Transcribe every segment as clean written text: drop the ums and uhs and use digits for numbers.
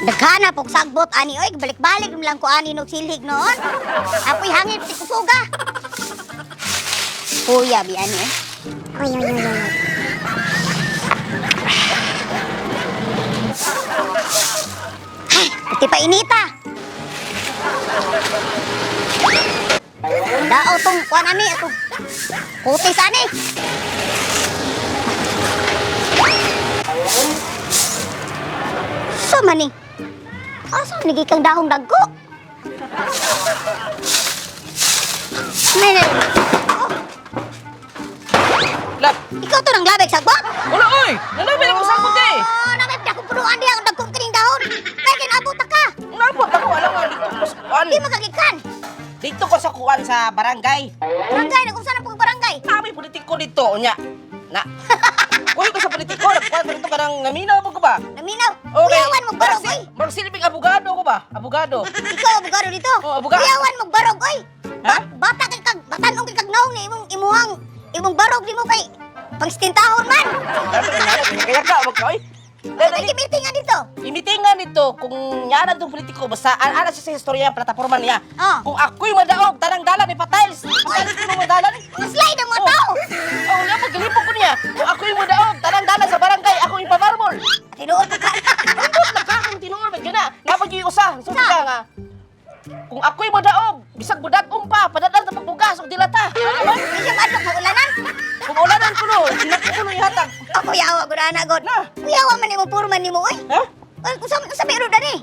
Daghana pog sagbot ani oy, balik-balik lang ko ani nog silhig noon. Apoy hangin pati kusuga. Kuya bi ani eh. Oy, oy, oy, oy. Ay, pati pa inita. Dao tong kuan ani atong kutis ani. Sa man ni? Asa ni gikang dahong dagko? Nay, nay. Oh, Lap. ikaw to nang labig sagbot? Wala oy. Nalabay ako sa sabot eh. Oh, namay pa akong punuan diha ang dagkong kining dahon. Kay kinabot ta ka. Nabot ako wala nga dito ko sa kuan. Di makagikan. Dito ko sa kuan sa barangay. Barangay, nag-usa na pong barangay. Kami politiko dito unya. Na. Kuy ko sa politiko, nagkuan ko dito kanang naminaw mo ko ba? Naminaw. Kuyawan mo barog, oy. Murag silbing abogado ko ba? Abogado. Ikaw abogado dito. Oh, abogado. Kuyawan mo barog, oy. Ha? Bata kay kag batanong kay kag naong ni imong imuhang imong barog nimo kay pangsintahon man. Kaya ka wag ka oy. Ano meeting nga dito? Imiting nga nito kung nga na itong politiko basta ana siya sa istorya plataporma niya. Oh. Kung ako'y madaog tanang dalan ni Patiles. Patiles ko madalan. Mga slide ang mga Oh. tao. Oh, wala paglipok ko niya. Kung ako'y madaog tanang dalan sa barangay ako ipamarmol. Tinuod ko ka. Ambot na ka kung tinuod ba na. Napag yung usa, sulti ka nga. Kung ako'y madaog, bisag budag umpa, padadar sa pagbugas og dilata. Ano man? Di siya madlok maulanan. Kung ulanan ko no, sinak ko no ihatag. Ako yawa gud ana god. Na. Kuyawa man imong purman nimo oy. Ha? Oy, kung sa may dani.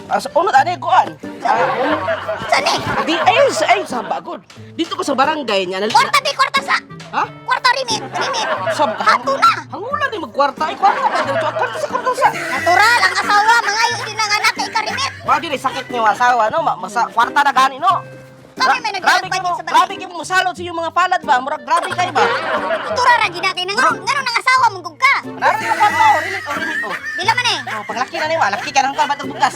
Asa unod ani kuan. Sa ni? Di ay sa ay sa bagod. Dito ko sa barangay niya. Kwarta di kwarta sa. Ha? Kwarta rimit, rimit. Sa Hato na. Hangulan ni magkwarta ay kwarta pa dito. Kwarta sa kwarta sa. Natural ang asawa mangayo din ang anak kay karimit. Wa dili sakit ni asawa no, masa kwarta na gani no. Kami may Grabe nagdalag kay mo, budget sa balay. grabe kay mo mosalot sa iyong mga palad ba? Murag grabe kay ba? Itura ra gid na kay ngano ngano nang asawa mong gug ka. Nara na kwarta oh, rimit oh, rimit oh. Dila man eh. Oh, paglaki na niwa, laki ka ng kwan batang bugas.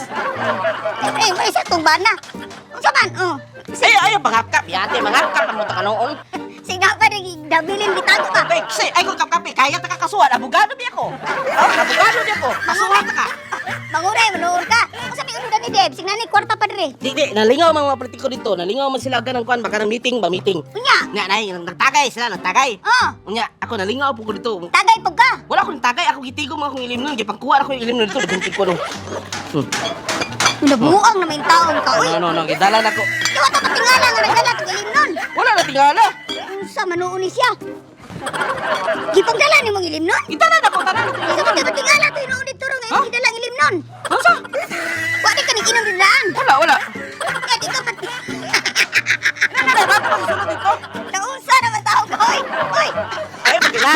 Eh, may sa tong bana. Unsa man? Oh. Ay, ay, mangapkap, yate, mangapkap ang muta ka noon. Sige pa rin dabilin bitago ka. Ay, kasi, ay, kung kapkape, kaya ta kakasuhan, abogado di ako. Oh, abogado di ako, kasuhan ta ka. Manguray manuor ka. Unsa may ulo ni Deb? Signa ni kwarta pa dire. Di, di, nalingaw mga politiko dito, nalingaw man sila ganang kwan, baka ng meeting ba, meeting. Unya. Nga, nay, nagtagay sila, nagtagay. Oh, Unya, ako nalingaw po ko dito. tagay pug ka. Wala akong tagay, ako gitigom akong ilim nun, gipangkuha ako yung ilim nun dito, naguntig ko nun. Nabuang na may taong ka oy. No, no, no, gidala na ko. Di wa ta patingala nga nagdala tog ilim nun. Wala na tingala. Unsa manuon ni siya? Gipangdala ni mong ilim nun? Gidala na ko, tanan ko. Sa man tingala to inuon dito ro nga Ha? imong gidala ang ilim nun. Unsa? Wa di ka ni inom daan. Wala, wala. Kaya di ka pati. Nana, bata pa susunod dito. Naunsa naman tao ka, oy! Oy! Ay, magina.